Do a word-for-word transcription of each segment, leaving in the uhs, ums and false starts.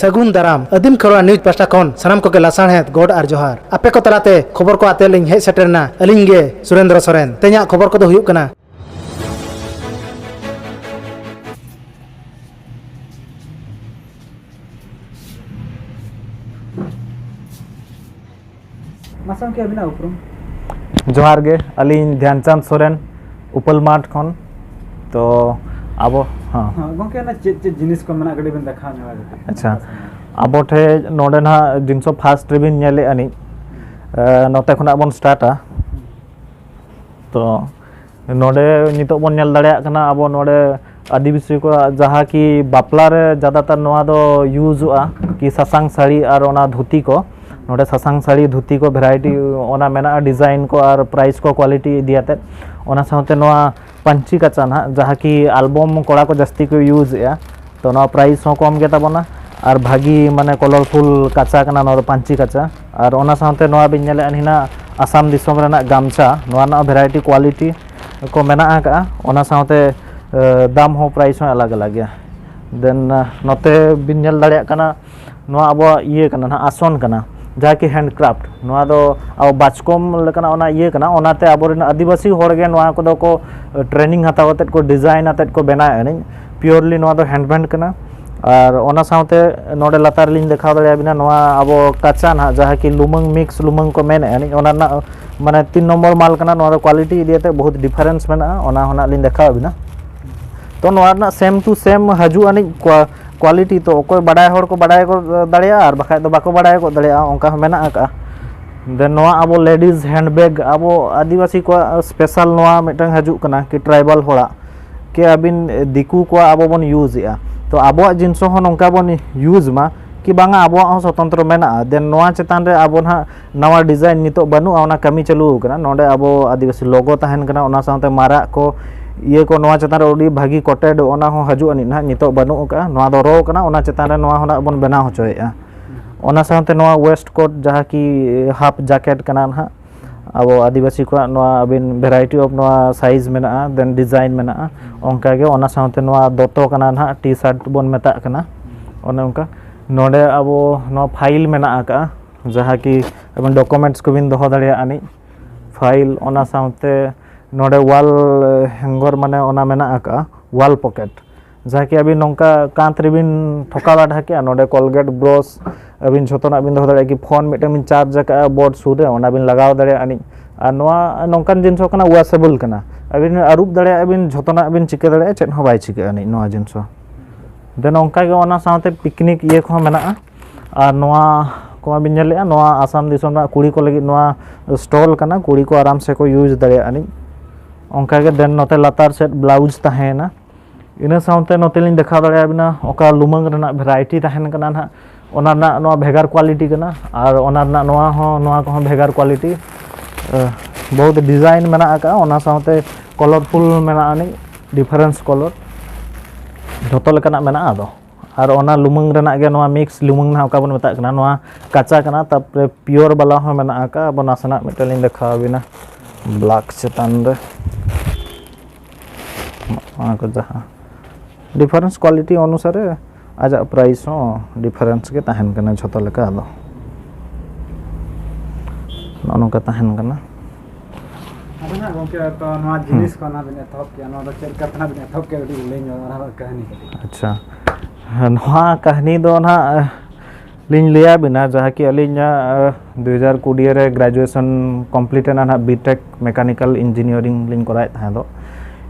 ᱥᱟᱹᱜᱩᱱ ᱫᱟᱨᱟᱢ᱾ ᱟᱹᱫᱤᱢ ᱠᱷᱮᱨᱣᱟᱲ ᱱᱤᱭᱩᱡᱽ ᱯᱟᱦᱴᱟ ᱠᱷᱚᱱ ᱥᱟᱱᱟᱢ ᱠᱚᱜᱮ ᱞᱟᱥᱟᱲᱦᱮᱫ ᱜᱚᱰ ᱟᱨ ᱡᱚᱦᱟᱨ᱾ ᱟᱯᱮ ᱠᱚ ᱛᱟᱞᱟᱛᱮ ᱠᱷᱚᱵᱚᱨ ᱠᱚ ᱟᱛᱮ ᱞᱤᱧ ᱦᱮᱡ ᱥᱮᱴᱮᱨ ᱮᱱᱟ ᱟᱹᱞᱤᱧ ᱜᱮ ᱥᱩᱨᱮᱱᱫᱨᱚ ᱥᱚᱨᱮᱱ᱾ ᱛᱮᱦᱮᱧᱟᱜ ᱠᱷᱚᱵᱚᱨ ᱠᱚᱫᱚ ᱦᱩᱭᱩᱜ ᱠᱟᱱᱟ, ᱢᱟᱥᱮ ᱜᱚᱢᱠᱮ ᱟᱹᱵᱤᱱᱟᱜ ᱩᱯᱨᱩᱢ? ᱡᱚᱦᱟᱨ ᱜᱮ, ᱟᱹᱞᱤᱧ ᱫᱷᱭᱟᱱᱪᱟᱸᱫᱽ ᱥᱚᱨᱮᱱ, ᱩᱯᱟᱹᱞ ᱢᱟᱴᱷ ᱠᱷᱚᱱ᱾ ᱛᱚ ᱟᱵᱚ, ᱦᱮᱸ᱾ ᱦᱮᱸ, ᱜᱚᱢᱠᱮ, ᱚᱱᱟ ᱪᱮᱫ ᱪᱮᱫ ᱡᱤᱱᱤᱥ ᱠᱚ ᱢᱮᱱᱟᱜ, ᱠᱟᱹᱴᱤᱡ ᱵᱮᱱ ᱫᱮᱠᱷᱟᱣ ᱧᱚᱜᱟ ᱠᱟᱹᱴᱤᱡ᱾ ᱟᱪᱪᱷᱟ, ᱟᱵᱚ ᱴᱷᱮᱡ ᱱᱚᱰᱮ ᱱᱟᱦᱟᱜ ᱡᱤᱱᱤᱥ ᱯᱷᱟᱥᱴ ᱨᱮᱵᱤᱱ ᱧᱮᱞᱮᱫᱼᱟ ᱱᱤᱡ, ᱮ, ᱱᱚᱛᱮ ᱠᱷᱚᱱᱟᱜ ᱵᱚᱱ ᱥᱴᱟᱨᱴᱟ᱾ ᱛᱚ ᱱᱚᱰᱮ ᱱᱤᱛᱚᱜ ᱵᱚᱱ ᱧᱮᱞ ᱫᱟᱲᱮᱭᱟᱜ ᱠᱟᱱᱟ, ᱟᱵᱚ ᱱᱚᱰᱮ ᱟᱹᱫᱤᱵᱟᱹᱥᱤ ᱠᱚᱣᱟᱜ ᱡᱟᱦᱟᱸ ᱠᱤ ᱵᱟᱯᱞᱟ ᱨᱮ ᱡᱟᱫᱟᱛᱟᱨ ᱱᱚᱣᱟ ᱫᱚ ᱤᱭᱩᱡᱚᱜᱼᱟ, ᱠᱤ ᱥᱟᱥᱟᱝ ᱥᱟᱹᱲᱤ ᱟᱨ ᱚᱱᱟ ᱫᱷᱩᱛᱤ ᱠᱚ᱾ ᱱᱚᱰᱮ ᱥᱟᱥᱟᱝ ᱥᱟᱹᱲᱤ, ᱫᱷᱩᱛᱤ ᱠᱚ ᱵᱷᱮᱨᱟᱭᱴᱤ ᱚᱱᱟ ᱢᱮᱱᱟᱜᱼᱟ, ᱰᱤᱡᱟᱭᱤᱱ ᱠᱚ ᱟᱨ ᱯᱨᱟᱭᱤᱥ ᱠᱚ, ᱠᱣᱟᱞᱤᱴᱤ ᱤᱫᱤ ᱟᱛᱮᱫ᱾ ᱚᱱᱟ ᱥᱟᱶᱛᱮ ᱱᱚᱣᱟ ᱯᱟᱹᱧᱪᱤ ᱠᱟᱪᱟ ᱱᱟᱦᱟᱜ, ᱡᱟᱦᱟᱸ ᱠᱤ ᱟᱞᱵᱚᱢ ᱠᱚᱲᱟ ᱠᱚ ᱡᱟᱹᱥᱛᱤ ᱠᱚ ᱤᱭᱩᱡᱽ ᱮᱫᱼᱟ, ᱛᱚ ᱱᱚᱣᱟ ᱯᱨᱟᱭᱤᱥ ᱦᱚᱸ ᱠᱚᱢ ᱜᱮ ᱛᱟᱵᱚᱱᱟ ᱟᱨ ᱵᱷᱟᱹᱜᱤ, ᱢᱟᱱᱮ, ᱠᱟᱞᱟᱨᱯᱷᱩᱞ ᱠᱟᱪᱟ ᱠᱟᱱᱟ ᱱᱚᱣᱟ ᱫᱚ, ᱯᱟᱹᱧᱪᱤ ᱠᱟᱪᱟ᱾ ᱟᱨ ᱚᱱᱟ ᱥᱟᱶᱛᱮ ᱱᱚᱣᱟ ᱵᱤᱱ ᱧᱮᱞᱮᱫᱼᱟ ᱦᱮᱱᱟᱜ ᱟᱥᱟᱢ ᱫᱤᱥᱚᱢ ᱨᱮᱱᱟᱜ ᱜᱟᱢᱪᱷᱟ, ᱱᱚᱣᱟ ᱨᱮᱱᱟᱜ ᱵᱷᱮᱨᱟᱭᱴᱤ ᱠᱣᱟᱞᱤᱴᱤ ᱠᱚ ᱢᱮᱱᱟᱜ ᱟᱠᱟᱫᱼᱟ᱾ ᱚᱱᱟ ᱥᱟᱶᱛᱮ, ᱮ, ᱫᱟᱢ ᱦᱚᱸ, ᱯᱨᱟᱭᱤᱥ ᱦᱚᱸ ᱟᱞᱟᱜᱽ ᱟᱞᱟᱜᱽ ᱜᱮᱭᱟ᱾ ᱫᱮᱱ, ᱮ, ᱱᱚᱛᱮ ᱵᱤᱱ ᱧᱮᱞ ᱫᱟᱲᱮᱭᱟᱜ ᱠᱟᱱᱟ, ᱱᱚᱣᱟ ᱟᱵᱚᱣᱟᱜ ᱤᱭᱟᱹ ᱠᱟᱱᱟ ᱱᱟᱦᱟᱜ, ᱟᱥᱚᱱ ᱠᱟᱱᱟ, ᱡᱟᱦᱟᱸ ᱠᱤ ᱦᱮᱱᱰ ᱠᱨᱟᱯᱴ᱾ ᱱᱚᱣᱟ ᱫᱚ ᱟᱵᱚ ᱵᱟᱪᱠᱚᱢ ᱞᱮᱠᱟᱱᱟᱜ ᱚᱱᱟ ᱤᱭᱟᱹ ᱠᱟᱱᱟ, ᱚᱱᱟᱛᱮ ᱟᱵᱚᱨᱮᱱ ᱟᱹᱫᱤᱵᱟᱹᱥᱤ ᱦᱚᱲ ᱜᱮ ᱱᱚᱣᱟ ᱠᱚᱫᱚ ᱠᱚ ᱴᱨᱮᱱᱤᱝ ᱦᱟᱛᱟᱣ ᱠᱟᱛᱮᱫ ᱠᱚ ᱰᱤᱡᱟᱭᱤᱱ ᱟᱛᱮᱫ ᱠᱚ ᱵᱮᱱᱟᱣᱮᱫ ᱟᱹᱱᱤᱡ᱾ ᱯᱤᱭᱳᱨᱞᱤ ᱱᱚᱣᱟ ᱫᱚ ᱦᱮᱱᱰᱢᱮᱰ ᱠᱟᱱᱟ᱾ ᱟᱨ ᱚᱱᱟ ᱥᱟᱶᱛᱮ ᱱᱚᱰᱮ ᱞᱟᱛᱟᱨ ᱨᱮᱞᱤᱧ ᱫᱮᱠᱷᱟᱣ ᱫᱟᱲᱮᱭᱟᱵᱤᱱᱟ, ᱱᱚᱣᱟ ᱟᱵᱚ ᱠᱟᱪᱟ ᱱᱟᱦᱟᱜ, ᱡᱟᱦᱟᱸ ᱠᱤ ᱞᱩᱢᱟᱹᱝ ᱢᱤᱠᱥ ᱞᱩᱢᱟᱹᱝ ᱠᱚ ᱢᱮᱱᱮᱫᱼᱟ ᱟᱹᱱᱤᱡ, ᱚᱱᱟ ᱨᱮᱱᱟᱜ, ᱢᱟᱱᱮ, ᱛᱤᱱ ᱱᱚᱢᱵᱚᱨ ᱢᱟᱞ ᱠᱟᱱᱟ᱾ ᱱᱚᱣᱟ ᱫᱚ ᱠᱣᱟᱞᱤᱴᱤ ᱤᱫᱤ ᱠᱟᱛᱮᱫ ᱵᱚᱦᱩᱛ ᱰᱤᱯᱷᱟᱨᱮᱱᱥ ᱢᱮᱱᱟᱜᱼᱟ, ᱚᱱᱟ ᱦᱚᱸ ᱱᱟᱜ ᱞᱤᱧ ᱫᱮᱠᱷᱟᱣ ᱟᱹᱵᱤᱱᱟ᱾ ᱛᱚ ᱱᱚᱣᱟ ᱨᱮᱱᱟᱜ ᱥᱮᱢ ᱴᱩ ᱥᱮᱢ ᱦᱤᱡᱩᱜ ᱟᱹᱱᱤᱡ ᱠᱚᱣᱟ-, ᱠᱣᱟᱞᱤᱴᱤ᱾ ᱛᱚ ᱚᱠᱚᱭ ᱵᱟᱰᱟᱭ ᱦᱚᱲ ᱠᱚ ᱵᱟᱰᱟᱭ ᱜᱚᱫ ᱫᱟᱲᱮᱭᱟᱜᱼᱟ, ᱟᱨ ᱵᱟᱠᱷᱟᱡ ᱫᱚ ᱵᱟᱠᱚ ᱵᱟᱰᱟᱭ ᱜᱚᱫ ᱫᱟᱲᱮᱭᱟᱜᱼᱟ, ᱚᱱᱠᱟ ᱦᱚᱸ ᱢᱮᱱᱟᱜ ᱟᱠᱟᱫᱼᱟ᱾ ᱫᱮᱱ ᱱᱚᱣᱟ ᱟᱵᱚ ᱞᱮᱰᱤᱡᱽ ᱦᱮᱱᱰᱵᱮᱜᱽ, ᱟᱵᱚ ᱟᱹᱫᱤᱵᱟᱹᱥᱤ ᱠᱚᱣᱟᱜ ᱥᱯᱮᱥᱟᱞ ᱱᱚᱣᱟ ᱢᱤᱫᱴᱟᱝ ᱦᱤᱡᱩᱜ ᱠᱟᱱᱟ, ᱠᱤ ᱴᱨᱟᱭᱵᱟᱞ ᱦᱚᱲᱟᱜ, ᱠᱤ ᱟᱹᱵᱤᱱ ᱫᱤᱠᱩ ᱠᱚᱣᱟᱜ ᱟᱵᱚ ᱵᱚᱱ ᱤᱭᱩᱡᱽ ᱮᱫᱼᱟ᱾ ᱛᱚ ᱟᱵᱚᱣᱟᱜ ᱡᱤᱱᱤᱥ ᱦᱚᱸ ᱱᱚᱝᱠᱟ ᱵᱚᱱ ᱤᱭᱩᱡᱽ ᱢᱟ, ᱠᱤ ᱵᱟᱝᱟ, ᱟᱵᱚᱣᱟᱜ ᱦᱚᱸ ᱥᱚᱛᱚᱱᱛᱨᱚ ᱢᱮᱱᱟᱜᱼᱟ᱾ ᱫᱮᱱ ᱱᱚᱣᱟ ᱪᱮᱛᱟᱱ ᱨᱮ ᱟᱵᱚ ᱱᱟᱦᱟᱜ ᱱᱟᱣᱟ ᱰᱤᱡᱟᱭᱤᱱ ᱱᱤᱛᱚᱜ ᱵᱟᱹᱱᱩᱜᱼᱟ, ᱚᱱᱟ ᱠᱟᱹᱢᱤ ᱪᱟᱹᱞᱩ ᱟᱠᱟᱱᱟ᱾ ᱱᱚᱰᱮ ᱟᱵᱚ ᱟᱹᱫᱤᱵᱟᱹᱥᱤ ᱞᱳᱜᱳ ᱛᱟᱦᱮᱱ ᱠᱟᱱᱟ, ᱚᱱᱟ ᱥᱟᱶᱛᱮ ᱢᱟᱨᱟᱜ ᱠᱚ, ᱤᱭᱟᱹ ᱠᱚ, ᱱᱚᱣᱟ ᱪᱮᱛᱟᱱ ᱨᱮ ᱟᱹᱰᱤ ᱵᱷᱟᱹᱜᱤ ᱠᱚᱴᱮᱰ, ᱚᱱᱟ ᱦᱚᱸ ᱦᱤᱡᱩᱜ ᱟᱹᱱᱤᱡ ᱱᱟᱦᱟᱜ, ᱱᱤᱛᱚᱜ ᱵᱟᱹᱱᱩᱜ ᱟᱠᱟᱫᱼᱟ᱾ ᱱᱚᱣᱟ ᱫᱚ ᱨᱚ ᱠᱟᱱᱟ, ᱚᱱᱟ ᱪᱮᱛᱟᱱ ᱨᱮ ᱱᱚᱣᱟ ᱦᱚᱸ ᱱᱟᱦᱟᱜ ᱵᱚᱱ ᱵᱮᱱᱟᱣ ᱦᱚᱪᱚᱭᱮᱫᱼᱟ᱾ ᱚᱱᱟ ᱥᱟᱶᱛᱮ ᱱᱚᱣᱟ ᱣᱮᱥᱴ ᱠᱳᱴ, ᱡᱟᱦᱟᱸ ᱠᱤ ᱦᱟᱯ ᱡᱟᱠᱮᱴ ᱠᱟᱱᱟ ᱱᱟᱦᱟᱜ, ᱟᱵᱚ ᱟᱹᱫᱤᱵᱟᱹᱥᱤ ᱠᱚᱣᱟᱜ ᱱᱚᱣᱟ ᱟᱹᱵᱤᱱ ᱵᱷᱮᱨᱟᱭᱴᱤ ᱚᱯᱷ ᱱᱚᱣᱟ ᱥᱟᱭᱤᱡᱽ ᱢᱮᱱᱟᱜᱼᱟ, ᱫᱮᱱ ᱰᱤᱡᱟᱭᱤᱱ ᱢᱮᱱᱟᱜᱼᱟ᱾ ᱚᱱᱠᱟᱜᱮ ᱚᱱᱟ ᱥᱟᱶᱛᱮ ᱱᱚᱣᱟ ᱫᱚᱛᱚ ᱠᱟᱱᱟ ᱱᱟᱦᱟᱜ, ᱴᱤ ᱥᱟᱨᱴ ᱵᱚᱱ ᱢᱮᱛᱟᱜ ᱠᱟᱱᱟ, ᱚᱱᱮ ᱚᱱᱠᱟ᱾ ᱱᱚᱰᱮ ᱟᱵᱚ ᱱᱚᱣᱟ ᱯᱷᱟᱭᱤᱞ ᱢᱮᱱᱟᱜ ᱟᱠᱟᱫᱼᱟ, ᱡᱟᱦᱟᱸ ᱠᱤ ᱟᱵᱮᱱ ᱰᱚᱠᱩᱢᱮᱱᱴᱥ ᱠᱚᱵᱤᱱ ᱫᱚᱦᱚ ᱫᱟᱲᱮᱭᱟᱜᱼᱟ ᱟᱹᱱᱤᱡ ᱯᱷᱟᱭᱤᱞ᱾ ᱚᱱᱟ ᱥᱟᱶᱛᱮ ᱱᱚᱰᱮ ᱣᱟᱞ ᱦᱮᱝᱜᱚᱨ, ᱢᱟᱱᱮ ᱚᱱᱟ ᱢᱮᱱᱟᱜ ᱟᱠᱟᱫᱼᱟ ᱣᱟᱞ ᱯᱚᱠᱮᱴ, ᱡᱟᱦᱟᱸ ᱠᱤ ᱟᱹᱵᱤᱱ ᱱᱚᱝᱠᱟ ᱠᱟᱸᱛ ᱨᱮᱵᱤᱱ ᱴᱷᱚᱠᱟᱣ ᱞᱟᱴᱷᱟ ᱠᱮᱜᱼᱟ, ᱱᱚᱰᱮ ᱠᱚᱞᱜᱮᱴ, ᱵᱨᱚᱥ, ᱟᱹᱵᱤᱱ ᱡᱷᱚᱛᱚᱱᱟᱜ ᱵᱤᱱ ᱫᱚᱦᱚ ᱫᱟᱲᱮᱭᱟᱜᱼᱟ᱾ ᱠᱤ ᱯᱷᱳᱱ ᱢᱤᱫᱴᱟᱝ ᱵᱤᱱ ᱪᱟᱨᱡᱽ ᱟᱠᱟᱫᱼᱟ ᱵᱳᱨᱰ ᱥᱩᱨ ᱨᱮ, ᱚᱱᱟ ᱵᱤᱱ ᱞᱟᱜᱟᱣ ᱫᱟᱲᱮᱭᱟᱜᱼᱟ ᱟᱹᱱᱤᱡ᱾ ᱟᱨ ᱱᱚᱣᱟ ᱱᱚᱝᱠᱟᱱ ᱡᱤᱱᱤᱥ ᱦᱚᱸ ᱠᱟᱱᱟ, ᱣᱟᱥᱮᱵᱚᱞ ᱠᱟᱱᱟ, ᱟᱹᱵᱤᱱ ᱟᱹᱨᱩᱵ ᱫᱟᱲᱮᱭᱟᱜᱼᱟ ᱵᱤᱱ, ᱡᱷᱚᱛᱚᱱᱟᱜ ᱵᱤᱱ ᱪᱤᱠᱟᱹ ᱫᱟᱲᱮᱭᱟᱜᱼᱟ, ᱪᱮᱫ ᱦᱚᱸ ᱵᱟᱭ ᱪᱤᱠᱟᱹᱜᱼᱟ ᱟᱹᱱᱤᱡ ᱱᱚᱣᱟ ᱡᱤᱱᱤᱥ ᱦᱚᱸ᱾ ᱫᱮᱱ ᱚᱱᱠᱟ ᱜᱮ ᱚᱱᱟ ᱥᱟᱶᱛᱮ ᱯᱤᱠᱱᱤᱠ ᱤᱭᱟᱹ ᱠᱚᱦᱚᱸ ᱢᱮᱱᱟᱜᱼᱟ᱾ ᱟᱨ ᱱᱚᱣᱟ ᱠᱚᱢᱟ ᱵᱤᱱ ᱧᱮᱞᱮᱫᱼᱟ, ᱱᱚᱣᱟ ᱟᱥᱟᱢ ᱫᱤᱥᱚᱢ ᱨᱮᱱᱟᱜ ᱠᱩᱲᱤ ᱠᱚ ᱞᱟᱹᱜᱤᱫ ᱱᱚᱣᱟ ᱥᱴᱚᱞ ᱠᱟᱱᱟ, ᱠᱩᱲᱤ ᱠᱚ ᱟᱨᱟᱢ ᱥᱮ ᱠᱚ ᱤᱭᱩᱡᱽ ᱫᱟᱲᱮᱭᱟᱜᱼᱟ ᱟᱹᱱᱤᱡ᱾ ᱚᱱᱠᱟ ᱜᱮ ᱫᱮᱱ ᱱᱚᱛᱮ ᱞᱟᱛᱟᱨ ᱥᱮᱫ ᱵᱞᱟᱣᱩᱡᱽ ᱛᱟᱦᱮᱸᱭᱮᱱᱟ᱾ ᱤᱱᱟᱹ ᱥᱟᱶᱛᱮ ᱱᱚᱛᱮ ᱞᱤᱧ ᱫᱮᱠᱷᱟᱣ ᱫᱟᱲᱮᱭᱟᱵᱤᱱᱟ ᱚᱠᱟ ᱞᱩᱢᱟᱹᱝ ᱨᱮᱱᱟᱜ ᱵᱷᱮᱨᱟᱭᱴᱤ ᱛᱟᱦᱮᱱ ᱠᱟᱱᱟ ᱱᱟᱦᱟᱜ, ᱚᱱᱟ ᱨᱮᱱᱟᱜ ᱱᱚᱣᱟ ᱵᱷᱮᱜᱟᱨ ᱠᱳᱣᱟᱞᱤᱴᱤ ᱠᱟᱱᱟ ᱟᱨ ᱚᱱᱟ ᱨᱮᱱᱟᱜ ᱱᱚᱣᱟ ᱦᱚᱸ, ᱱᱚᱣᱟ ᱠᱚᱦᱚᱸ ᱵᱷᱮᱜᱟᱨ ᱠᱳᱣᱟᱞᱤᱴᱤ᱾ ᱵᱚᱦᱩᱛ ᱰᱤᱡᱟᱭᱤᱱ ᱢᱮᱱᱟᱜ ᱟᱠᱟᱫᱼᱟ, ᱚᱱᱟ ᱥᱟᱶᱛᱮ ᱠᱟᱞᱟᱨᱯᱷᱩᱞ ᱢᱮᱱᱟᱜᱼᱟ ᱟᱹᱱᱤᱡ, ᱰᱤᱯᱷᱟᱨᱮᱱᱥ ᱠᱟᱞᱟᱨ, ᱡᱷᱚᱛᱚ ᱞᱮᱠᱟᱱᱟᱜ ᱢᱮᱱᱟᱜᱼᱟ᱾ ᱟᱫᱚ ᱟᱨ ᱚᱱᱟ ᱞᱩᱢᱟᱹᱝ ᱨᱮᱱᱟᱜ ᱜᱮ, ᱱᱚᱣᱟ ᱢᱤᱠᱥ ᱞᱩᱢᱟᱹᱝ ᱱᱟᱦᱟᱜ ᱚᱠᱟ ᱵᱚᱱ ᱢᱮᱛᱟᱜ ᱠᱟᱱᱟ, ᱱᱚᱣᱟ ᱠᱟᱸᱪᱟ ᱠᱟᱱᱟ, ᱛᱟᱨᱯᱚᱨᱮ ᱯᱤᱭᱳᱨ ᱵᱟᱞᱟ ᱦᱚᱸ ᱢᱮᱱᱟᱜ ᱟᱠᱟᱫᱼᱟ᱾ ᱟᱵᱚ ᱱᱟᱥᱮᱱᱟᱜ ᱢᱤᱫᱴᱮᱱ ᱞᱤᱧ ᱫᱮᱠᱷᱟᱣ ᱟᱵᱤᱱᱟ ᱵᱞᱮᱠ ᱪᱮᱛᱟᱱ ᱨᱮ᱾ ᱚᱱᱟ ᱠᱚ ᱡᱟᱦᱟᱸ ᱰᱤᱯᱷᱟᱨᱮᱱᱥ ᱠᱳᱣᱟᱞᱤᱴᱤ ᱚᱱᱩᱥᱟᱨᱮ ᱟᱡᱟᱜ ᱯᱨᱟᱭᱤᱥ ᱦᱚᱸ ᱰᱤᱯᱷᱟᱨᱮᱱᱥ ᱜᱮ ᱛᱟᱦᱮᱱ ᱠᱟᱱᱟ ᱡᱷᱚᱛᱚ ᱞᱮᱠᱟ᱾ ᱟᱫᱚ ᱱᱚᱜᱼᱚ ᱱᱚᱝᱠᱟ ᱛᱟᱦᱮᱱ ᱠᱟᱱᱟ᱾ ᱟᱫᱚ ᱱᱟᱦᱟᱜ ᱜᱚᱢᱠᱮ, ᱛᱚ ᱱᱚᱣᱟ ᱡᱤᱱᱤᱥ ᱠᱚ ᱱᱟᱦᱟᱜ ᱵᱤᱱ ᱮᱛᱚᱦᱚᱵ ᱠᱮᱜᱼᱟ, ᱱᱚᱣᱟ ᱫᱚ ᱪᱮᱫ ᱞᱮᱠᱟ ᱛᱮ ᱱᱟᱦᱟᱜ ᱵᱤᱱ ᱮᱛᱚᱦᱚᱵ ᱠᱮᱜᱼᱟ? ᱠᱟᱹᱴᱤᱡ ᱞᱟᱹᱭ ᱧᱚᱜ ᱚᱱᱟ ᱨᱮᱱᱟᱜ ᱠᱟᱹᱦᱱᱤ ᱠᱟᱹᱴᱤᱡ᱾ ᱟᱪᱪᱷᱟ, ᱱᱚᱣᱟ ᱠᱟᱹᱦᱱᱤ ᱫᱚ ᱱᱟᱦᱟᱜ ᱞᱤᱧ ᱞᱟᱹᱭᱟᱵᱤᱱᱟ, ᱡᱟᱦᱟᱸ ᱠᱤ ᱟᱹᱞᱤᱧᱟᱜ ᱫᱩ ᱦᱟᱡᱟᱨ ᱠᱩᱲᱤ ᱨᱮ ᱜᱨᱮᱡᱩᱭᱮᱥᱚᱱ ᱠᱚᱢᱯᱞᱤᱴ ᱮᱱᱟ ᱱᱟᱦᱟᱜ, ᱵᱤᱴᱮᱠ ᱢᱮᱠᱟᱱᱤᱠᱟᱞ ᱤᱧᱡᱤᱱᱤᱭᱟᱨᱤᱝ ᱞᱤᱧ ᱠᱚᱨᱟᱣᱮᱫ ᱛᱟᱦᱮᱸ ᱫᱚ᱾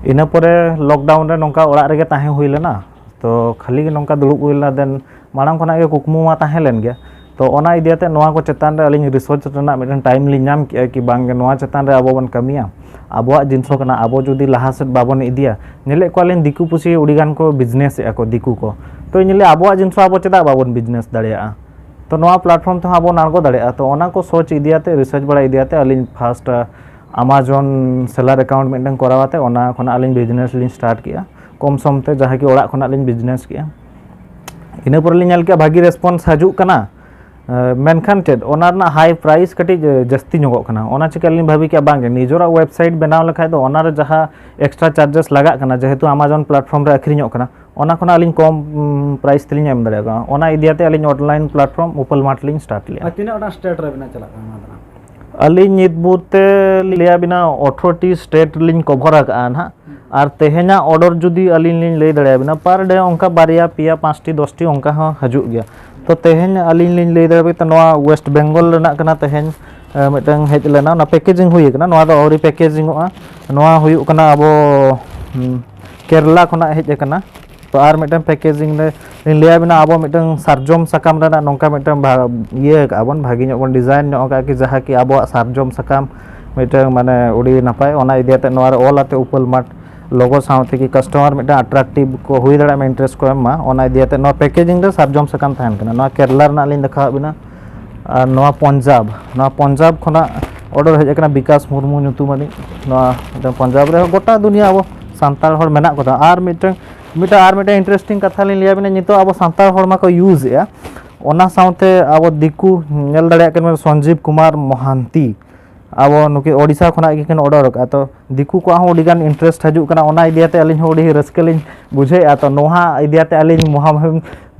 ᱤᱱᱟᱹ ᱯᱚᱨᱮ ᱞᱚᱠᱰᱟᱣᱩᱱ ᱨᱮ ᱱᱚᱝᱠᱟ ᱚᱲᱟᱜ ᱨᱮᱜᱮ ᱛᱟᱦᱮᱸ ᱦᱩᱭ ᱞᱮᱱᱟ, ᱛᱚ ᱠᱷᱟᱹᱞᱤ ᱜᱮ ᱱᱚᱝᱠᱟ ᱫᱩᱲᱩᱵ ᱦᱩᱭ ᱞᱮᱱᱟ᱾ ᱫᱮᱱ ᱢᱟᱲᱟᱝ ᱠᱷᱚᱱᱟᱜ ᱜᱮ ᱠᱩᱠᱢᱩ ᱢᱟ ᱛᱟᱦᱮᱸ ᱞᱮᱱ ᱜᱮᱭᱟ, ᱛᱚ ᱚᱱᱟ ᱤᱫᱤ ᱠᱟᱛᱮ ᱱᱚᱣᱟ ᱠᱚ ᱪᱮᱛᱟᱱ ᱨᱮ ᱟᱹᱞᱤᱧ ᱨᱤᱥᱟᱨᱪ ᱨᱮᱱᱟᱜ ᱢᱤᱫᱴᱮᱱ ᱴᱟᱭᱤᱢ ᱞᱤᱧ ᱧᱟᱢ ᱠᱮᱜᱼᱟ ᱠᱤ ᱵᱟᱝ ᱜᱮ ᱱᱚᱣᱟ ᱪᱮᱛᱟᱱ ᱨᱮ ᱟᱵᱚ ᱵᱚᱱ ᱠᱟᱹᱢᱤᱭᱟ, ᱟᱵᱚᱣᱟᱜ ᱡᱤᱱᱤᱥ ᱦᱚᱸ ᱠᱟᱱᱟ, ᱟᱵᱚ ᱡᱩᱫᱤ ᱞᱟᱦᱟ ᱥᱮᱫ ᱵᱟᱵᱚᱱ ᱤᱫᱤᱭᱟ᱾ ᱧᱮᱞᱮᱫ ᱠᱚᱣᱟᱞᱤᱧ ᱫᱤᱠᱩ ᱯᱩᱥᱤ ᱟᱹᱰᱤ ᱜᱟᱱ ᱠᱚ ᱵᱤᱡᱽᱱᱮᱥ ᱮᱫᱼᱟ ᱠᱚ, ᱫᱤᱠᱩ ᱠᱚ, ᱛᱚ ᱤᱧ ᱞᱟᱹᱭᱟ ᱟᱵᱚᱣᱟᱜ ᱡᱤᱱᱤᱥ ᱦᱚᱸ ᱟᱵᱚ ᱪᱮᱫᱟᱜ ᱵᱟᱵᱚᱱ ᱵᱤᱡᱽᱱᱮᱥ ᱫᱟᱲᱮᱭᱟᱜᱼᱟ, ᱛᱚ ᱱᱚᱣᱟ ᱯᱞᱟᱴᱯᱷᱚᱨᱢ ᱛᱮᱦᱚᱸ ᱟᱵᱚ ᱟᱬᱜᱚ ᱫᱟᱲᱮᱭᱟᱜᱼᱟ᱾ ᱛᱚ ᱚᱱᱟ ᱠᱚ ᱥᱳᱪ ᱤᱫᱤᱭᱟᱛᱮ, ᱨᱤᱥᱟᱨᱪ ᱵᱟᱲᱟ ᱤᱫᱤᱭᱟᱛᱮ ᱟᱹᱞᱤᱧ ᱯᱷᱟᱥᱴ ᱟᱢᱟᱡᱚᱱ ᱥᱮᱞᱟᱨ ᱮᱠᱟᱣᱩᱱᱴ ᱢᱤᱫᱴᱮᱱ ᱠᱚᱨᱟᱣ ᱠᱟᱛᱮ ᱚᱱᱟ ᱠᱷᱚᱱᱟᱜ ᱟᱹᱞᱤᱧ ᱵᱤᱡᱽᱱᱮᱥ ᱞᱤᱧ ᱥᱴᱟᱨᱴ ᱠᱮᱜᱼᱟ, ᱠᱚᱢ ᱥᱚᱢ ᱛᱮ, ᱡᱟᱦᱟᱸ ᱠᱤ ᱚᱲᱟᱜ ᱠᱷᱚᱱᱟᱜ ᱞᱤᱧ ᱵᱤᱡᱽᱱᱮᱥ ᱠᱮᱜᱼᱟ᱾ ᱤᱱᱟᱹ ᱯᱚᱨᱮ ᱞᱤᱧ ᱧᱮᱞ ᱠᱮᱜᱼᱟ ᱵᱷᱟᱹᱜᱤ ᱨᱮᱥᱯᱚᱱᱥ ᱦᱤᱡᱩᱜ ᱠᱟᱱᱟ, ᱮ, ᱢᱮᱱᱠᱷᱟᱱ ᱪᱮᱫ ᱚᱱᱟ ᱨᱮᱱᱟᱜ ᱦᱟᱭ ᱯᱨᱟᱭᱤᱥ ᱠᱟᱹᱴᱤᱡ ᱡᱟᱹᱥᱛᱤ ᱧᱚᱜᱚᱜ ᱠᱟᱱᱟ᱾ ᱚᱱᱟ ᱪᱤᱠᱟᱹ ᱟᱹᱞᱤᱧ ᱵᱷᱟᱹᱵᱤ ᱠᱮᱜᱼᱟ ᱵᱟᱝ ᱜᱮ ᱱᱤᱡᱮᱨᱟᱜ ᱣᱮᱵᱥᱟᱭᱤᱴ ᱵᱮᱱᱟᱣ ᱞᱮᱠᱷᱟᱡ ᱫᱚ ᱚᱱᱟ ᱨᱮ ᱡᱟᱦᱟᱸ ᱮᱠᱥᱴᱨᱟ ᱪᱟᱨᱡᱮᱥ ᱞᱟᱜᱟᱜ ᱠᱟᱱᱟ, ᱡᱮᱦᱮᱛᱩ ᱟᱢᱟᱡᱚᱱ ᱯᱞᱟᱴᱯᱷᱚᱨᱢ ᱨᱮ ᱟᱹᱠᱷᱨᱤᱧᱚᱜ ᱠᱟᱱᱟ, ᱚᱱᱟ ᱠᱷᱚᱱᱟᱜ ᱟᱹᱞᱤᱧ ᱠᱚᱢ ᱯᱨᱟᱭᱤᱥ ᱛᱮᱞᱤᱧ ᱮᱢ ᱫᱟᱲᱮᱭᱟᱜ ᱠᱟᱱᱟ᱾ ᱚᱱᱟ ᱤᱫᱤ ᱠᱟᱛᱮ ᱟᱹᱞᱤᱧ ᱚᱱᱞᱟᱭᱤᱱ ᱯᱞᱟᱴᱯᱷᱚᱨᱢ ᱩᱯᱟᱞ ᱢᱟᱨᱴ ᱞᱤᱧ ᱥᱴᱟᱨᱴ ᱞᱮᱜᱼᱟ᱾ ᱟᱨ ᱛᱤᱱᱟᱹᱜ ᱜᱚᱴᱟᱝ ᱥᱴᱮᱴ ᱨᱮ ᱵᱮᱱᱟᱣ ᱪᱟᱞᱟᱜ ᱠᱟᱱᱟ ᱚᱱᱟ ᱫᱚ? ᱟᱹᱞᱤᱧ ᱱᱤᱛ ᱵᱷᱳᱨ ᱛᱮ ᱞᱤᱧ ᱞᱟᱹᱭᱟ ᱵᱤᱱᱟ, ᱟᱴᱷᱨᱚ ᱴᱤ ᱥᱴᱮᱴ ᱞᱤᱧ ᱠᱚᱵᱷᱟᱨ ᱟᱠᱟᱜᱼᱟ ᱱᱟᱦᱟᱜ᱾ ᱟᱨ ᱛᱮᱦᱮᱧᱟᱜ ᱚᱰᱟᱨ ᱡᱩᱫᱤ ᱟᱹᱞᱤᱧ ᱞᱤᱧ ᱞᱟᱹᱭ ᱫᱟᱲᱮᱭᱟᱵᱤᱱᱟ, ᱯᱟᱨ ᱰᱮ ᱚᱱᱠᱟ ᱵᱟᱨᱭᱟ, ᱯᱮᱭᱟ, ᱯᱟᱸᱪᱴᱤ, ᱫᱚᱥᱴᱤ ᱚᱱᱠᱟ ᱦᱚᱸ ᱦᱤᱡᱩᱜ ᱜᱮᱭᱟ᱾ ᱛᱚ ᱛᱮᱦᱮᱧ ᱟᱹᱞᱤᱧ ᱞᱤᱧ ᱞᱟᱹᱭ ᱫᱟᱲᱮᱭᱟᱵᱤᱱᱟ, ᱱᱚᱣᱟ ᱳᱭᱮᱥᱴ ᱵᱮᱝᱜᱚᱞ ᱨᱮᱱᱟᱜ ᱠᱟᱱᱟ, ᱛᱮᱦᱮᱧ ᱮ, ᱢᱤᱫᱴᱟᱝ ᱦᱮᱡ ᱞᱮᱱᱟ, ᱚᱱᱟ ᱯᱮᱠᱮᱡᱤᱝ ᱦᱩᱭ ᱟᱠᱟᱱᱟ᱾ ᱱᱚᱣᱟ ᱫᱚ ᱟᱹᱣᱨᱤ ᱯᱮᱠᱮᱡᱤᱝᱚᱜᱼᱟ᱾ ᱱᱚᱣᱟ ᱦᱩᱭᱩᱜ ᱠᱟᱱᱟ ᱟᱵᱚ, ᱦᱩᱸ, ᱠᱮᱨᱞᱟ ᱠᱷᱚᱱᱟᱜ ᱦᱮᱡ ᱟᱠᱟᱱᱟ᱾ ᱛᱚ ᱟᱨ ᱢᱤᱫᱴᱟᱝ ᱯᱮᱠᱮᱡᱤᱝ ᱨᱮ ᱞᱤᱧ ᱞᱟᱹᱭᱟᱵᱤᱱᱟ, ᱟᱵᱚ ᱢᱤᱫᱴᱟᱝ ᱥᱟᱨᱡᱚᱢ ᱥᱟᱠᱟᱢ ᱨᱮᱱᱟᱜ ᱱᱚᱝᱠᱟ ᱢᱤᱫᱴᱟᱝ ᱵᱷᱟ-, ᱤᱭᱟᱹ ᱟᱠᱟᱜᱼᱟ ᱵᱚᱱ, ᱵᱷᱟᱹᱜᱤ ᱧᱚᱜ ᱵᱚᱱ ᱰᱤᱡᱟᱭᱤᱱ ᱧᱚᱜ ᱟᱠᱟᱫᱼᱟ, ᱠᱤ ᱡᱟᱦᱟᱸ ᱠᱤ ᱟᱵᱚᱣᱟᱜ ᱥᱟᱨᱡᱚᱢ ᱥᱟᱠᱟᱢ ᱢᱤᱫᱴᱟᱝ ᱢᱟᱱᱮ ᱟᱹᱰᱤ ᱱᱟᱯᱟᱭ, ᱚᱱᱟ ᱤᱫᱤ ᱠᱟᱛᱮ ᱱᱚᱣᱟ ᱨᱮ ᱚᱞ ᱟᱛᱮ ᱩᱯᱟᱹᱞ ᱢᱟᱨᱴ ᱞᱳᱜᱳ ᱥᱟᱶᱛᱮ ᱠᱤ ᱠᱟᱥᱴᱚᱢᱟᱨ ᱢᱤᱫᱴᱟᱝ ᱟᱴᱨᱟᱠᱴᱤᱵᱷ ᱠᱚ ᱦᱩᱭ ᱫᱟᱲᱮᱭᱟᱜ ᱢᱟ, ᱤᱱᱴᱟᱨᱮᱥᱴ ᱠᱚ ᱮᱢ ᱢᱟ, ᱚᱱᱟ ᱤᱫᱤ ᱠᱟᱛᱮ ᱱᱚᱣᱟ ᱯᱮᱠᱮᱡᱤᱝ ᱨᱮ ᱥᱟᱨᱡᱚᱢ ᱥᱟᱠᱟᱢ ᱛᱟᱦᱮᱱ ᱠᱟᱱᱟ᱾ ᱱᱚᱣᱟ ᱠᱮᱨᱞᱟ ᱨᱮᱱᱟᱜ ᱞᱤᱧ ᱫᱮᱠᱷᱟᱣᱟᱫ ᱵᱤᱱᱟ᱾ ᱟᱨ ᱱᱚᱣᱟ ᱯᱚᱧᱡᱟᱵᱽ, ᱱᱚᱣᱟ ᱯᱚᱧᱡᱟᱵᱽ ᱠᱷᱚᱱᱟᱜ ᱚᱰᱟᱨ ᱦᱮᱡ ᱟᱠᱟᱱᱟ ᱵᱤᱠᱟᱥ ᱢᱩᱨᱢᱩ ᱧᱩᱛᱩᱢᱟᱱᱤᱡ᱾ ᱱᱚᱣᱟ ᱢᱤᱫᱴᱟᱝ ᱯᱚᱧᱡᱟᱵᱽ ᱨᱮ ᱜᱚᱴᱟ ᱫᱩᱱᱤᱭᱟᱹ ᱟᱵᱚ ᱥᱟᱱᱛᱟᱲ ᱦᱚᱲ ᱢᱮᱱᱟᱜ ᱠᱚᱫᱟ᱾ ᱟᱨ ᱢᱤᱫᱴᱟᱝ, ᱢᱤᱫᱴᱟᱝ ᱟᱨ ᱢᱤᱫᱴᱟᱝ ᱤᱱᱴᱟᱨᱮᱥᱴᱤᱝ ᱠᱟᱛᱷᱟ ᱞᱤᱧ ᱞᱟᱹᱭᱟᱵᱤᱱᱟ, ᱱᱤᱛᱚᱜ ᱟᱵᱚ ᱥᱟᱱᱛᱟᱲ ᱦᱚᱲ ᱢᱟᱠᱚ ᱤᱭᱩᱡᱽ ᱮᱫᱼᱟ, ᱚᱱᱟ ᱥᱟᱶᱛᱮ ᱟᱵᱚ ᱫᱤᱠᱩ ᱧᱮᱞ ᱫᱟᱲᱮᱭᱟᱜ ᱠᱟᱱᱟ ᱥᱚᱧᱡᱤᱵᱽ ᱠᱩᱢᱟᱨ ᱢᱚᱦᱟᱱᱛᱤ, ᱟᱵᱚ ᱱᱩᱠᱤᱱ ᱳᱰᱤᱥᱟ ᱠᱷᱚᱱᱟᱜ ᱜᱮᱠᱤᱱ ᱚᱰᱟᱨ ᱟᱠᱟᱫᱼᱟ᱾ ᱛᱚ ᱫᱤᱠᱩ ᱠᱚᱣᱟᱜ ᱦᱚᱸ ᱟᱹᱰᱤᱜᱟᱱ ᱤᱱᱴᱟᱨᱮᱥᱴ ᱦᱤᱡᱩᱜ ᱠᱟᱱᱟ, ᱚᱱᱟ ᱤᱫᱤ ᱠᱟᱛᱮ ᱟᱹᱞᱤᱧ ᱦᱚᱸ ᱟᱹᱰᱤ ᱨᱟᱹᱥᱠᱟᱹ ᱞᱤᱧ ᱵᱩᱡᱷᱟᱹᱣᱮᱫᱼᱟ᱾ ᱛᱚ ᱱᱚᱣᱟ ᱤᱫᱤ ᱠᱟᱛᱮ ᱟᱹᱞᱤᱧ ᱢᱚᱦᱟ-,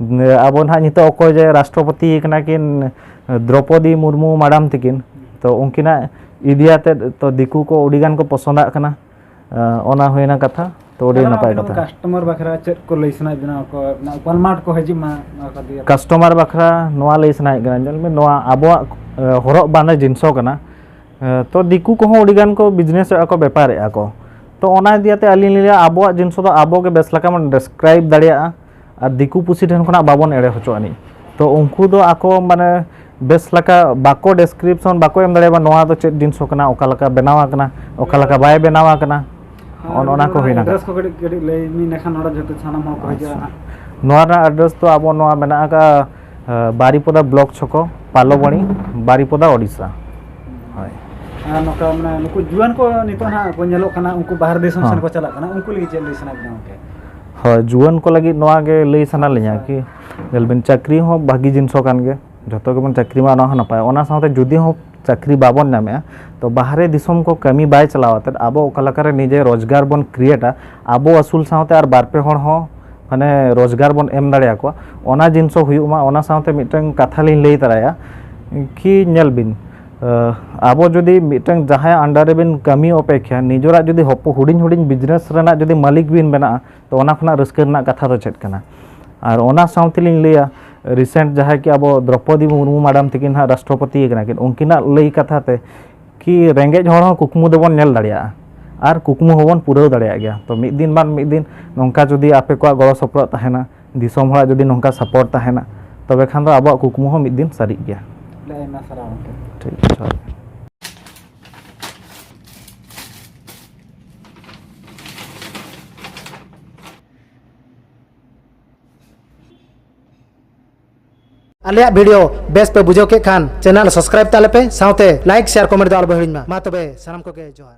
ᱟᱵᱚ ᱱᱟᱦᱟᱜ ᱱᱤᱛᱚᱜ ᱚᱠᱚᱭ ᱡᱮ ᱨᱟᱥᱴᱨᱚᱯᱚᱛᱤ ᱠᱟᱱᱟ ᱠᱤᱱ, ᱫᱨᱚᱯᱚᱫᱤ ᱢᱩᱨᱢᱩ ᱢᱟᱰᱟᱢ ᱛᱤᱠᱤᱱ, ᱛᱚ ᱩᱱᱠᱤᱱᱟᱜ ᱤᱫᱤ ᱠᱟᱛᱮ ᱛᱚ ᱫᱤᱠᱩ ᱠᱚ ᱟᱹᱰᱤᱜᱟᱱ ᱠᱚ ᱯᱚᱥᱚᱸᱫᱟᱜ ᱠᱟᱱᱟ᱾ ᱚᱱᱟ ᱦᱩᱭᱱᱟ ᱠᱟᱛᱷᱟ, ᱛᱚ ᱟᱹᱰᱤ ᱟᱫᱚ ᱱᱟᱯᱟᱭ ᱟᱹᱵᱤᱱ ᱠᱟᱛᱷᱟ᱾ ᱠᱟᱥᱴᱚᱢᱟᱨ ᱵᱟᱠᱷᱨᱟ ᱪᱮᱫ ᱠᱚ ᱞᱟᱹᱭ ᱥᱟᱱᱟᱭᱮᱫ ᱵᱮᱱᱟ? ᱚᱠᱚᱭ ᱚᱱᱟ ᱩᱯᱟᱞ ᱢᱟᱨᱴ ᱠᱚ ᱦᱤᱡᱩᱜ ᱢᱟ, ᱱᱚᱣᱟ ᱠᱚ ᱫᱤᱭᱮ᱾ ᱠᱟᱥᱴᱚᱢᱟᱨ ᱵᱟᱠᱷᱨᱟ ᱱᱚᱣᱟ ᱞᱟᱹᱭ ᱥᱟᱱᱟᱭᱮᱫ ᱠᱟᱱᱟ, ᱧᱮᱞ ᱢᱮ, ᱱᱚᱣᱟ ᱟᱵᱚᱣᱟᱜ, ᱮ, ᱦᱚᱨᱚᱜ ᱵᱟᱸᱫᱮ ᱡᱤᱱᱤᱥ ᱠᱟᱱᱟ᱾ ᱮ, ᱛᱚ ᱫᱤᱠᱩ ᱠᱚᱦᱚᱸ ᱟᱹᱰᱤᱜᱟᱱ ᱠᱚ ᱵᱤᱡᱽᱱᱮᱥ ᱮᱫᱼᱟ ᱠᱚ, ᱵᱮᱯᱟᱨᱮᱫᱼᱟ ᱠᱚ᱾ ᱛᱚ ᱚᱱᱟ ᱤᱫᱤ ᱠᱟᱛᱮ ᱟᱹᱞᱤᱧ ᱞᱤᱧ ᱞᱟᱹᱭᱟ, ᱟᱵᱚᱣᱟᱜ ᱡᱤᱱᱤᱥ ᱫᱚ ᱟᱵᱚ ᱜᱮ ᱵᱮᱥ ᱞᱮᱠᱟ ᱵᱚᱱ ᱰᱮᱥᱠᱨᱟᱭᱤᱵᱽ ᱫᱟᱲᱮᱭᱟᱜᱼᱟ ᱟᱨ ᱫᱤᱠᱩ ᱯᱩᱥᱤ ᱴᱷᱮᱱ ᱠᱷᱚᱱᱟᱜ ᱵᱟᱵᱚᱱ ᱮᱲᱮ ᱦᱚᱪᱚ ᱟᱹᱱᱤᱡ᱾ ᱛᱚ ᱩᱱᱠᱩ ᱫᱚ ᱟᱠᱚ ᱢᱟᱱᱮ ᱵᱮᱥ ᱞᱮᱠᱟ ᱵᱟᱠᱚ ᱰᱮᱥᱠᱨᱤᱯᱥᱚᱱ ᱵᱟᱠᱚ ᱮᱢ ᱫᱟᱲᱮᱭᱟᱜᱼᱟ, ᱱᱚᱣᱟ ᱫᱚ ᱪᱮᱫ ᱡᱤᱱᱤᱥ ᱠᱟᱱᱟ, ᱚᱠᱟ ᱞᱮᱠᱟ ᱵᱮᱱᱟᱣ ᱟᱠᱟᱱᱟ, ᱚᱠᱟ ᱞᱮᱠᱟ ᱵᱟᱭ ᱵᱮᱱᱟᱣ ᱟᱠᱟᱱᱟ, ᱟᱨ ᱚᱱ-, ᱚᱱᱟ ᱠᱚ ᱱᱚᱣᱟ ᱦᱩᱭᱱᱟ᱾ ᱮᱰᱨᱮᱥ ᱠᱚ ᱠᱟᱹᱴᱤᱡ, ᱠᱟᱹᱴᱤᱡ ᱞᱟᱹᱭ ᱢᱮ, ᱤᱱᱟᱹᱠᱷᱟᱱ ᱱᱚᱰᱮ ᱡᱚᱛᱚ ᱥᱟᱱᱟᱢ ᱦᱚᱲ ᱠᱚ ᱦᱤᱡᱩᱜᱼᱟ ᱟᱪᱪᱷᱟ᱾ ᱦᱟᱸᱜ᱾ ᱱᱚᱣᱟ ᱨᱮᱱᱟᱜ ᱮᱰᱨᱮᱥ ᱫᱚ ᱟᱵᱚ ᱱᱚᱣᱟ ᱢᱮᱱᱟᱜ ᱟᱠᱟᱫᱼᱟ, ᱮ, ᱵᱟᱨᱤᱯᱚᱫᱟ ᱵᱞᱚᱠ ᱪᱷᱚᱠᱚ, ᱯᱟᱞᱚᱵᱟᱲᱤ, ᱵᱟᱨᱤᱯᱚᱫᱟ, ᱳᱰᱤᱥᱟ᱾ ᱦᱳᱭ᱾ ᱟᱨ ᱱᱚᱝᱠᱟ ᱢᱟᱱᱮ ᱱᱩᱠᱩ ᱡᱩᱣᱟᱹᱱ ᱠᱚ ᱱᱤᱛᱚᱜ ᱦᱟᱸᱜ ᱠᱚ ᱧᱮᱞᱚᱜ ᱠᱟᱱᱟ, ᱩᱱᱠᱩ ᱵᱟᱦᱨᱮ ᱫᱤᱥᱚᱢ ᱦᱚᱸ᱾ ᱥᱮᱱ ᱠᱚ ᱪᱟᱞᱟᱜ ᱠᱟᱱᱟ, ᱩᱱᱠᱩ ᱞᱟᱹᱜᱤᱫ ᱪᱮᱫ ᱞᱟᱹᱭ ᱥᱟᱱᱟᱭᱮᱫ ᱵᱮᱱᱟ ᱜᱚᱢᱠᱮ? ᱦᱳᱭ, ᱡᱩᱣᱟᱹᱱ ᱠᱚ ᱞᱟᱹᱜᱤᱫ ᱱᱚᱣᱟ ᱜᱮ ᱞᱟᱹᱭ ᱥᱟᱱᱟ ᱞᱤᱧᱟ ᱟᱪᱪᱷᱟ᱾ ᱠᱤ, ᱧᱮᱞ ᱵᱤᱱ, ᱪᱟᱹᱠᱨᱤ ᱦᱚᱸ ᱵᱷᱟᱹᱜᱤ ᱡᱤᱱᱤᱥ ᱠᱟᱱ ᱜᱮᱭᱟ, ᱡᱚᱛᱚ ᱜᱮᱵᱚᱱ ᱪᱟᱹᱠᱨᱤ ᱢᱟ, ᱚᱱᱟ ᱦᱚᱸ ᱱᱟᱯᱟᱭ᱾ ᱚᱱᱟ ᱥᱟᱶᱛᱮ ᱡᱩᱫᱤ ᱦᱚᱸ ᱪᱟᱹᱠᱨᱤ ᱵᱟᱵᱚᱱ ᱧᱟᱢᱮᱜᱼᱟ, ᱛᱚ ᱵᱟᱦᱨᱮ ᱫᱤᱥᱚᱢ ᱠᱚ ᱠᱟᱹᱢᱤ ᱵᱟᱭ ᱪᱟᱞᱟᱣ ᱟᱛᱮᱫ ᱟᱵᱚ ᱚᱠᱟ ᱞᱮᱠᱟᱨᱮ ᱱᱤᱡᱮ ᱨᱳᱡᱽᱜᱟᱨ ᱵᱚᱱ ᱠᱨᱤᱭᱮᱴᱟ, ᱟᱵᱚ ᱟᱹᱥᱩᱞ ᱥᱟᱶᱛᱮ ᱟᱨ ᱵᱟᱨ ᱯᱮ ᱦᱚᱲ ᱦᱚᱸ ᱢᱟᱱᱮ ᱨᱳᱡᱽᱜᱟᱨ ᱵᱚᱱ ᱮᱢ ᱫᱟᱲᱮᱭᱟᱠᱚᱣᱟ, ᱚᱱᱟ ᱡᱤᱱᱤᱥ ᱦᱚᱸ ᱦᱩᱭᱩᱜ ᱢᱟ᱾ ᱚᱱᱟ ᱥᱟᱶᱛᱮ ᱢᱤᱫᱴᱟᱝ ᱠᱟᱛᱷᱟ ᱞᱤᱧ ᱞᱟᱹᱭ ᱛᱟᱨᱟᱭᱟ ᱠᱤ, ᱧᱮᱞ ᱵᱤᱱ, ᱟᱵᱚ ᱡᱩᱫᱤ ᱢᱤᱫᱴᱟᱝ ᱡᱟᱦᱟᱸᱭ under ᱨᱮᱵᱤᱱ ᱠᱟᱹᱢᱤ ᱚᱯᱮᱠᱷᱟ ᱱᱤᱡᱮᱨᱟᱜ ᱡᱩᱫᱤ ᱦᱚᱯᱚ-, ᱦᱩᱰᱤᱧ ᱦᱩᱰᱤᱧ business ᱨᱮᱱᱟᱜ ᱡᱩᱫᱤ ᱢᱟᱹᱞᱤᱠ ᱵᱤᱱ ᱵᱮᱱᱟᱜᱼᱟ, ᱛᱚ ᱚᱱᱟ ᱠᱷᱚᱱᱟᱜ ᱨᱟᱹᱥᱠᱟᱹ ᱨᱮᱱᱟᱜ ᱠᱟᱛᱷᱟ ᱫᱚ ᱪᱮᱫ ᱠᱟᱱᱟ? ᱟᱨ ᱚᱱᱟ ᱥᱟᱶ ᱛᱮᱞᱤᱧ ᱞᱟᱹᱭᱟ, recent ᱡᱟᱦᱟᱸᱭ ᱠᱤ ᱟᱵᱚ ᱫᱨᱚᱯᱚᱫᱤ ᱢᱩᱨᱢᱩ madam ᱛᱤᱠᱤᱱ ᱦᱟᱸᱜ ᱨᱟᱥᱴᱨᱚᱯᱚᱛᱤ ᱠᱟᱱᱟ ᱠᱤᱱ, ᱩᱱᱠᱤᱱᱟᱜ ᱞᱟᱹᱭ ᱠᱟᱛᱷᱟ ᱛᱮ ᱠᱤ ᱨᱮᱸᱜᱮᱡ ᱦᱚᱲ ᱦᱚᱸ ᱠᱩᱠᱢᱩ ᱫᱚᱵᱚᱱ ᱧᱮᱞ ᱫᱟᱲᱮᱭᱟᱜᱼᱟ ᱟᱨ ᱠᱩᱠᱢᱩ ᱦᱚᱸᱵᱚᱱ ᱯᱩᱨᱟᱹᱣ ᱫᱟᱲᱮᱭᱟᱜ ᱜᱮᱭᱟ᱾ ᱛᱚ ᱢᱤᱫ ᱫᱤᱱ ᱵᱟᱝ ᱢᱤᱫ ᱫᱤᱱ ᱱᱚᱝᱠᱟ ᱡᱩᱫᱤ ᱟᱯᱮ ᱠᱚᱣᱟᱜ ᱜᱚᱲᱚ ᱥᱚᱯᱚᱦᱚᱫ ᱛᱟᱦᱮᱱᱟ, ᱫᱤᱥᱚᱢ ᱦᱚᱲᱟᱜ ᱡᱩᱫᱤ ᱱᱚᱝᱠᱟ support ᱛᱟᱦᱮᱱᱟ, ᱛᱚᱵᱮ ᱠᱷᱟᱱ ᱫᱚ ᱟᱵᱚᱣᱟᱜ ᱠᱩᱠᱢᱩ ᱦᱚᱸ ᱢᱤᱫ ᱫᱤᱱ ᱥᱟᱹᱨᱤᱜ ᱜᱮᱭᱟ᱾ ᱟᱹᱰᱤ ᱟᱭᱢᱟ ᱥᱟᱨᱦᱟᱣ ᱜᱚᱢᱠᱮ᱾ ᱴᱷᱤᱠ, ᱡᱚᱦᱟᱨ ᱜᱮ᱾ ᱟᱞᱮᱭᱟᱜ video ᱵᱮᱥ ᱯᱮ ᱵᱩᱡᱷᱟᱹᱣ ᱠᱮᱫ ᱠᱷᱟᱱ channel subscribe ᱛᱟᱞᱮ ᱯᱮ, ᱥᱟᱶᱛᱮ like, share, comment ᱫᱚ ᱟᱞᱚ ᱯᱮ ᱦᱤᱲᱤᱧ ᱢᱟ᱾ ᱢᱟ ᱛᱚᱵᱮ ᱥᱟᱱᱟᱢ ᱠᱚᱜᱮ ᱡᱚᱦᱟᱨ᱾